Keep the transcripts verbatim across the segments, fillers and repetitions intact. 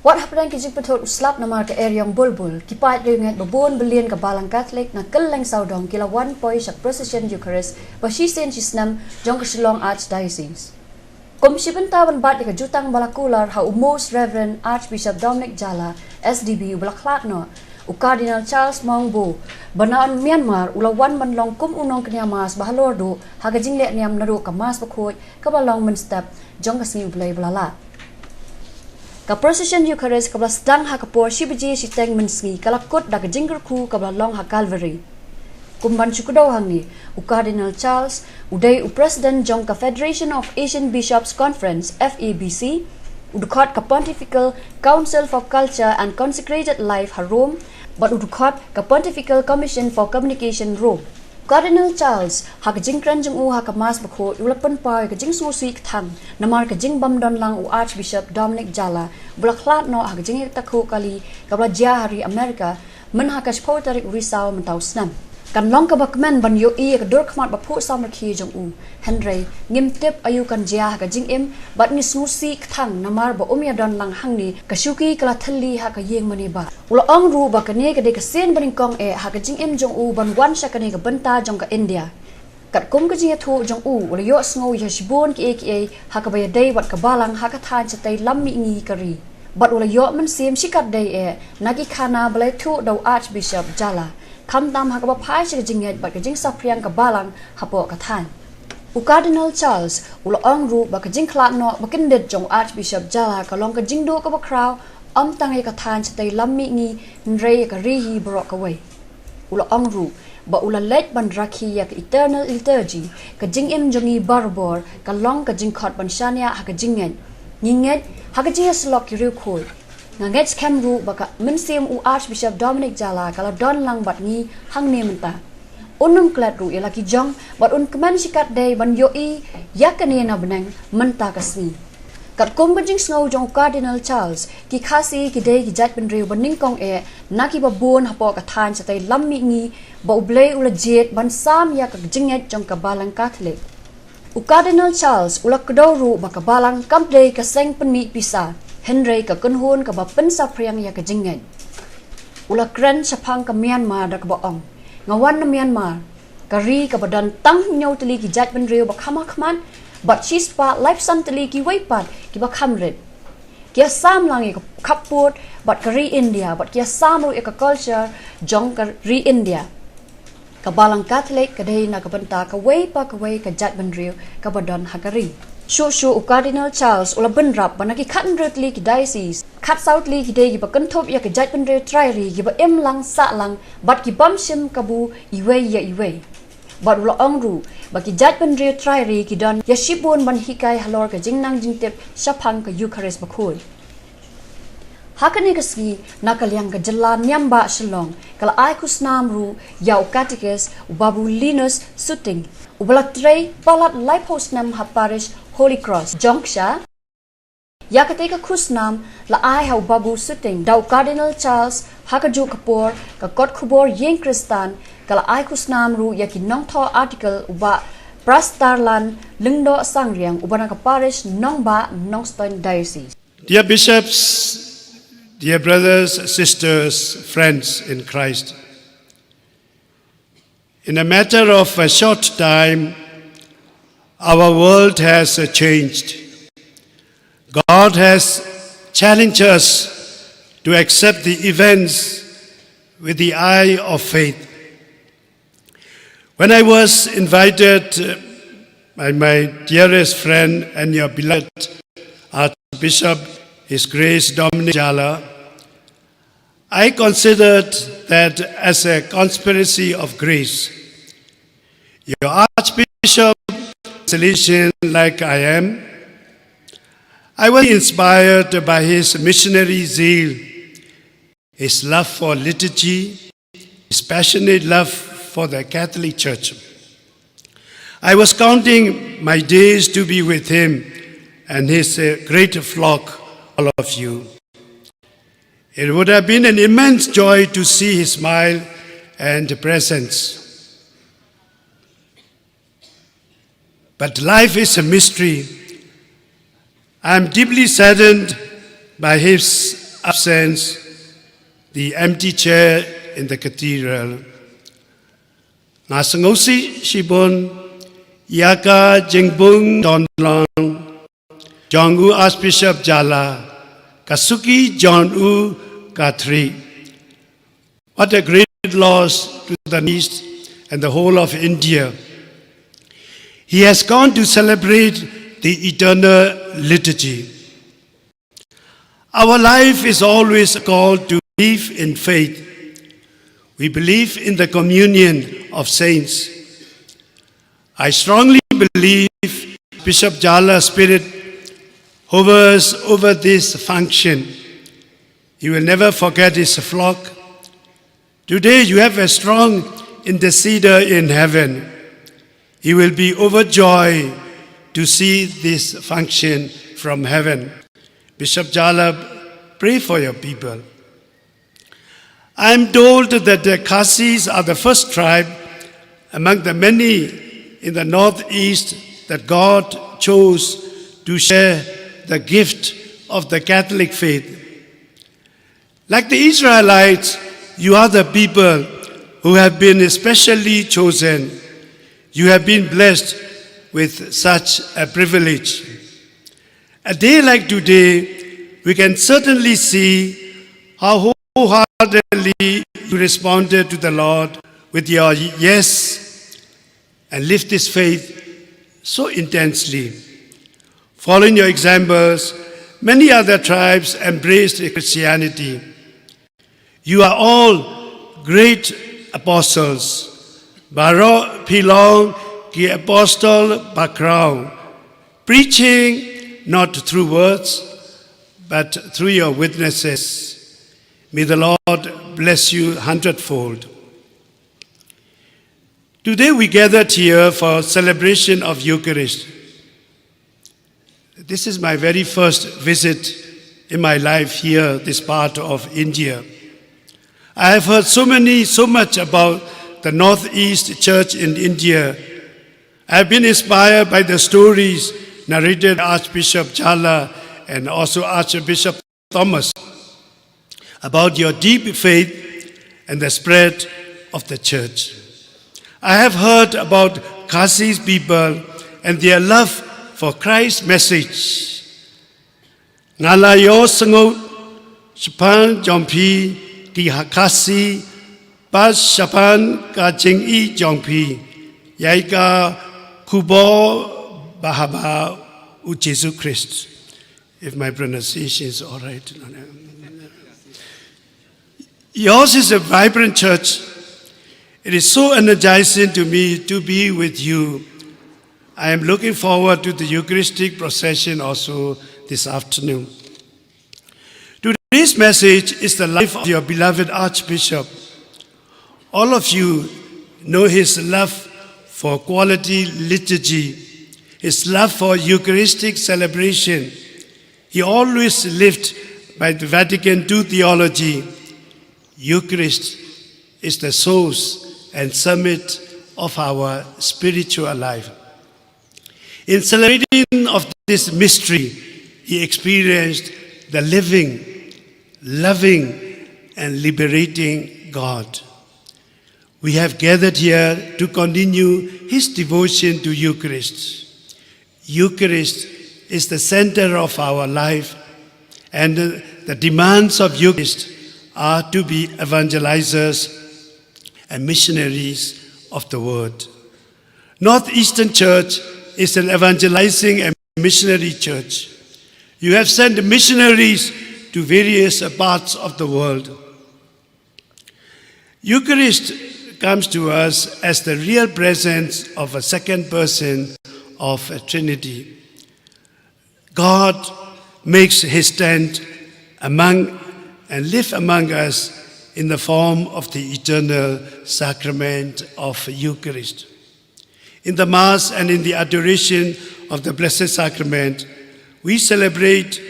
Wat hapdeng ki jingpynthut u slap namar ka eriong bulbul, ki paid riewngeit ba bun billion ka Balang Katholik na kylleng sawdong ki la wan poi sha ka procession Eucharist ba shisien shisnem jong ka Shillong Archdiocese. Kum shi bynta ban bat ïa ka jutang ba la kular ha u Most Reverend Archbishop Dominic Jala, S D B, uba la khlad noh, u Cardinal Charles Maung Bo, ba na Myanmar, u la wan ban long kum u nongkñia Mass ba halor duh ha ka jingleh niam naduh ka Mass bakhuid kaba long mynstep jong ka Sngi U Blei ba la lah. Ka procession Eucharist kaba la sdang ha ka por shi baje shiteng mynsngi ka la kut da ka jingkyrkhu kaba la long ha Calvary. Kum ban shu kdew hangne, u Cardinal Charles, u dei u President jong ka Federation of Asian Bishops Conference, F A B C, u dkhot ka Pontifical Council for Culture and Consecrated Life ha Rome, bad u dkhot ka Pontifical Commission for Communication, Rome. Cardinal Charles, ha ka jingkren jong u ha ka Mass bakhuid, u la pynpaw ïa ka jingsngewsih kthang namar ka jingbym don lang u Archbishop Dominic Jala, ba la khlad noh ha ka jingïatakhuh kali kaba la jia ha ri America, myn ha ka shiphew tarik u Risaw mynta u snem. Kan long kaba kmen ban ïohi ïa ka dur khmat baphuh samrkhie jong u. Hynrei ngim tip aïu kan jia ha ka jingim, bad ngi sngewsih kthang namar ba um ïadon lang hangne, ka shuki ka la thylli ha ka ïing mane bah. U la ong ruh ba kane ka dei ka sien banyngkong eh ha ka jingim jong u ban wan sha kane ka bynta jong ka India. Katkum ka jingïathuh jong u, u la ïohsngew ïa shibun kiei kiei ha kaba ïadei bad ka Balang ha ka thaiñ shatei lam mihngi ka ri. Bad u la ïoh mynsiem shikatdei eh na ki khana ba la ïathuh da u Archbishop Jala, khamtam ha kaba phai sha ka jingngeit bad ka jingsaphriang ka Balang hapoh ka thaiñ. U Cardinal Charles u la ong ruh ba ka jingkhlad noh ba kyndit jong u Archbishop Jala ka long ka jingduh kaba khraw, ym tang ïa ka thaiñ shatei lam mihngi, hynrei ïa ka ri hi baroh kawei. U la ong ruh ba u la leit ban rakhi ïa ka Eternal Liturgy, ka jingim jong ngi barabor ka long ka jingkhot ban shaniah ha ka jingngeit. Ngi ngeit ha ka jingïasyllok ki riewkhuid. Nga ngeit skhem ruh ba ka mynsiem u Archbishop Dominic Jala ka la don lang bad ngi hangne mynta. Un ym klet ruh ïa la ki jong, bad un kmen shikatdei ban ïohi ïa kane na bneng mynta ka sngi. Katkum ka jingsngew jong u Cardinal Charles, ki Khasi ki dei ki jaitbynriew banyngkong eh na kiba bun hapoh ka thaiñ shatei lam mihngi, ba U Blei u la jied ban sam ïa ka jingngeit jong ka Balang Katholik. U Cardinal Charles u la kdew ruh ba ka Balang kam dei ka seng pynmih pisa, hynrei ka kynhun kaba pynsaphriang ïa ka jingngeit. U la kren shaphang ka Myanmar da kaba ong, nga wan na Myanmar, ka ri kaba don tang hynñiew tylli ki jaitbynriew ba kham hakhmat, bad shispah laiphew san tylli kiwei pat kiba kham rit. Ki ïasam lang ïa ka khappud bad ka ri India, bad ki ïasam ruh ïa ka culture jong ka ri India. Ka Balang Katholik ka dei na ka bynta kawei pa kawei ka jaitbynriew kaba don ha ka ri. Shuh shuh u Cardinal Charles u la bynrap ba na ki khathynriew tylli ki diocese, khatsaw tylli ki dei kiba kynthup ïa ka jaitbynriew trai ri, kiba im lang sah lang bad ki bym shim kabu iwei ïa iwei. Bad u la ong ruh ba ki jaitbynriew trai ri ki don ïa shibun ban hikai halor ka jingnang jingtip shaphang ka Eucharist bakhuid. Ha kane ka sngi, na ka liang ka jylla niam bah Shillong, ka la ai khusnam ruh ïa u Catechist, u Babu Linus Suting, uba la trei palat laiphew snem ha Parish Holy Cross, Jongksha. Ïa katei ka khusnam la ai ha u Babu Suting da u Cardinal Charles. Ha kajuh ka por, ka kot khubor Ïing Khristan ka la ai khusnam ruh ïa ki nongthoh article, u Bah Prastarlan Lyngdoh Sangriang, uba na ka Parish Nongbah, Nongstoiñ Diocese. Dear bishops, dear brothers, sisters, friends in Christ, in a matter of a short time, our world has, uh, changed. God has challenged us to accept the events with the eye of faith. When I was invited, uh, by my dearest friend and your beloved Archbishop, His Grace Dominic Jala, I considered that as a conspiracy of grace. Your Archbishop, Salesian like I am, I was inspired by his missionary zeal, his love for liturgy, his passionate love for the Catholic Church. I was counting my days to be with him and his, uh, great flock, all of you. It would have been an immense joy to see his smile and presence. But life is a mystery. I am deeply saddened by his absence, the empty chair in the cathedral. Nga sngewsih shibun ïa ka jingbun don lang jong u Archbishop Jala, ka suki jong u ka thri. What a great loss to the East and the whole of India. He has gone to celebrate the eternal liturgy. Our life is always a call to believe in faith. We believe in the communion of saints. I strongly believe Bishop Jala's spirit hovers over this function. He will never forget his flock. Today you have a strong intercessor in heaven. He will be overjoyed to see this function from heaven. Bishop Jala, pray for your people. I am told that the Khasis are the first tribe among the many in the northeast that God chose to share the gift of the Catholic faith. Like the Israelites, you are the people who have been especially chosen. You have been blessed with such a privilege. A day like today, we can certainly see how wholeheartedly you responded to the Lord with your yes and lived this faith so intensely. Following your examples, many other tribes embraced Christianity. You are all great apostles. Baroh phi long ki apostol bakhraw, preaching not through words, but through your witnesses. May the Lord bless you hundredfold. Today we gathered here for celebration of Eucharist. This is my very first visit in my life here, this part of India. I have heard so many, so much about the Northeast Church in India. I have been inspired by the stories narrated by Archbishop Jala and also Archbishop Thomas about your deep faith and the spread of the church. I have heard about Khasi's people and their love for Christ's message. Nga la ïohsngew shaphang jong phi ki ha Khasi, bad shaphang ka jingïeit jong phi ïa ka khubor bahaba u Jesu Khrist. If my pronunciation is all right. Yours is a vibrant church. It is so energizing to me to be with you. I am looking forward to the Eucharistic procession also this afternoon. Today's message is the life of your beloved Archbishop. All of you know his love for quality liturgy, his love for Eucharistic celebration. He always lived by the Vatican two theology. Eucharist is the source and summit of our spiritual life. In celebrating of this mystery, he experienced the living, loving, and liberating God. We have gathered here to continue his devotion to Eucharist. Eucharist is the center of our life, and the demands of Eucharist are to be evangelizers and missionaries of the word. Northeastern Church is an evangelizing and missionary church. You have sent missionaries to various parts of the world. Eucharist comes to us as the real presence of a second person of a Trinity. God makes his tent among and live among us in the form of the eternal sacrament of Eucharist. In the Mass and in the adoration of the Blessed Sacrament, we celebrate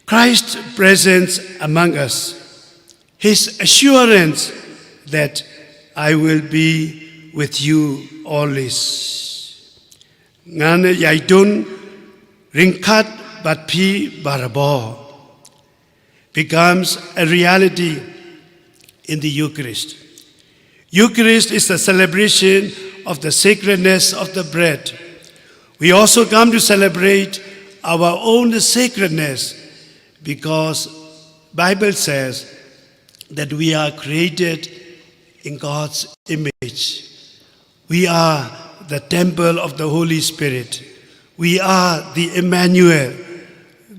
Christ's presence among us, his assurance that I will be with you always. Ngan ïaidon ryngkat bad phi barabor. becomes a reality in the Eucharist. Eucharist is the celebration of the sacredness of the bread. We also come to celebrate our own sacredness because Bible says that we are created in God's image. We are the temple of the Holy Spirit. We are the Emmanuel.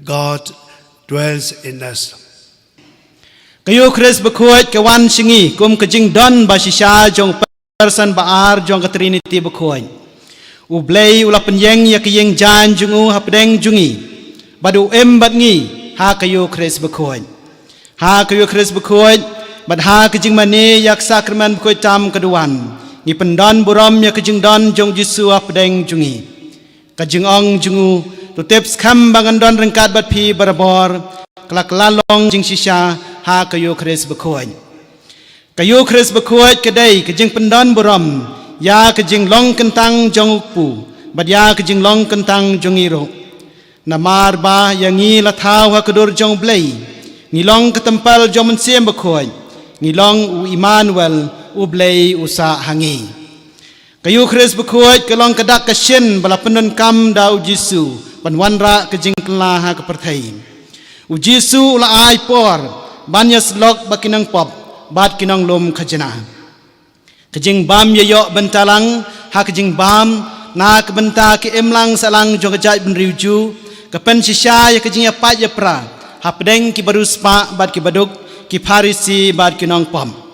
God dwells in us. Ka Eucharist bakhuid ka wan sha ngi kum ka jingdon ba shisha jong person ba ar jong ka Trinity bakhuid. U Blei u la pynïeng ïa ka ïing jaiñ jong u hapdeng jong ngi, bad u im bad ngi ha ka Eucharist bakhuid. Ha ka Eucharist bakhuid bad ha ka jingmane ïa ka Sakramen bakhuid tam ka duwan, ngi pyndon burom ïa ka jingdon jong Jisu hapdeng jong ngi. Ka jingong jong u, to tip skhem ba ngan don ryngkat bad phi barabor, ka la kylla long jingshisha ha ka Eucharist bakhuid. Ka Eucharist bakhuid ka dei ka jingpyndon burom ïa ka jinglong kyntang jong u Kpu bad ïa ka jinglong kyntang jong ngi ruh. Namar ba ïa ngi la thaw ha ka dur jong u Blei, ngi long ka templ jong u Mynsiem Bakhuid, ngi long u Immanuel, u Blei u sah ha ngi. Ka Eucharist bakhuid ka long ka dak ka shin ba la pyndonkam da u Jisu ban wanrah ka jingkylla ha ka pyrthei. U Jisu u la ai por ban ïasyllok bad ki nongpop bad ki nonglum khajna. Ka jingbam ïaïoh bynta lang ha ka jingbam na ka bynta ka imlang sahlang jong ka jaitbynriew Jiw ka pynshisha ïa ka jingïapait ïapra hapdeng ki bariewspah bad ki baduk, ki Pharisi bad ki nongpop.